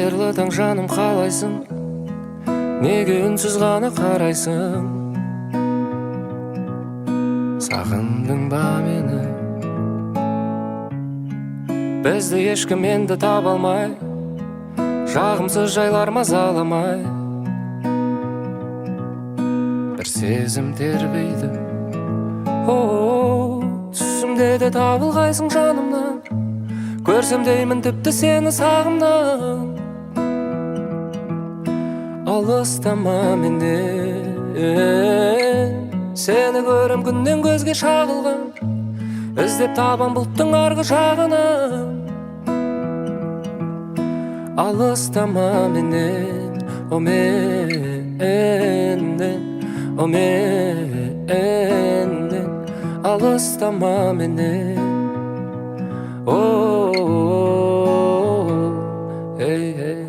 Қайырлы таң, жаным, қалайсың? Неге үнсіз ғана қарайсың? Сағындың ба мені? Бізді ешкім енді таба алмай, жағымсыз жайлар мазаламай, бір сезім тербейді. О, түсімде де табылғайсың жанымнан, көрсем деймін тіпті сені сағымнан. Алыстама менен, сені көрем күннен көзге шағылған, іздеп табам бұлттың арғы жағынан. Алыстама менен, о менен, о менен, алыстама менен. О, ей, ей,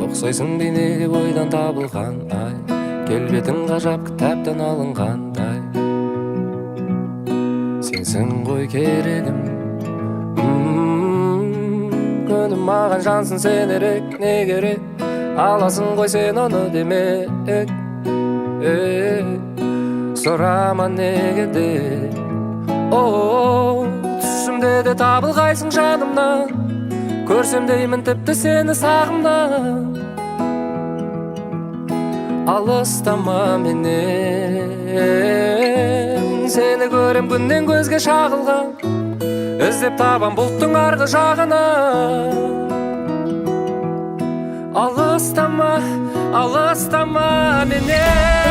ұқсайсың бейнеге ойдан табылған ай, келбетің ғажап кітаптан алынғандай. Сенсің ғой керегім, күнім маған жансын сенерек, не керек, аласың ғой сен оны демек. Сұрама неге деп. О, түсімде де табылғайсың жанымнан, көрсем деймін тіпті сені сағымнан. Алыстама менен, сені көрем күннен көзге шағылған, іздеп табам бұлттың арғы жағынан. Алыстама, алыстама менен.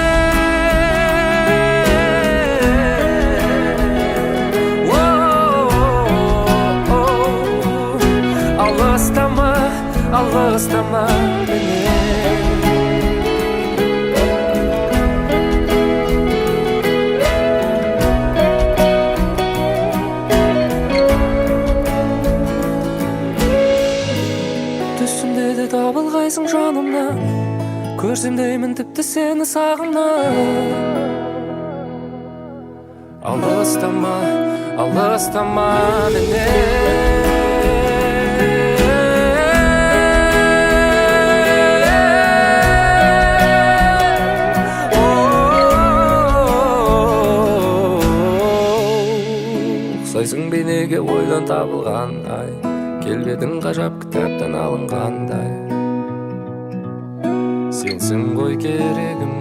Алыстама, алыстама менен. Түсімде де табылғайсың жанымнан, көрсем деймін тіпті сені сағымнан. Алыстама, алыстама менен. Ұқсайсың бейнеге ойдан табылған ай, келбетің ғажап кітаптан алынғандай. Сенсің ғой керегім,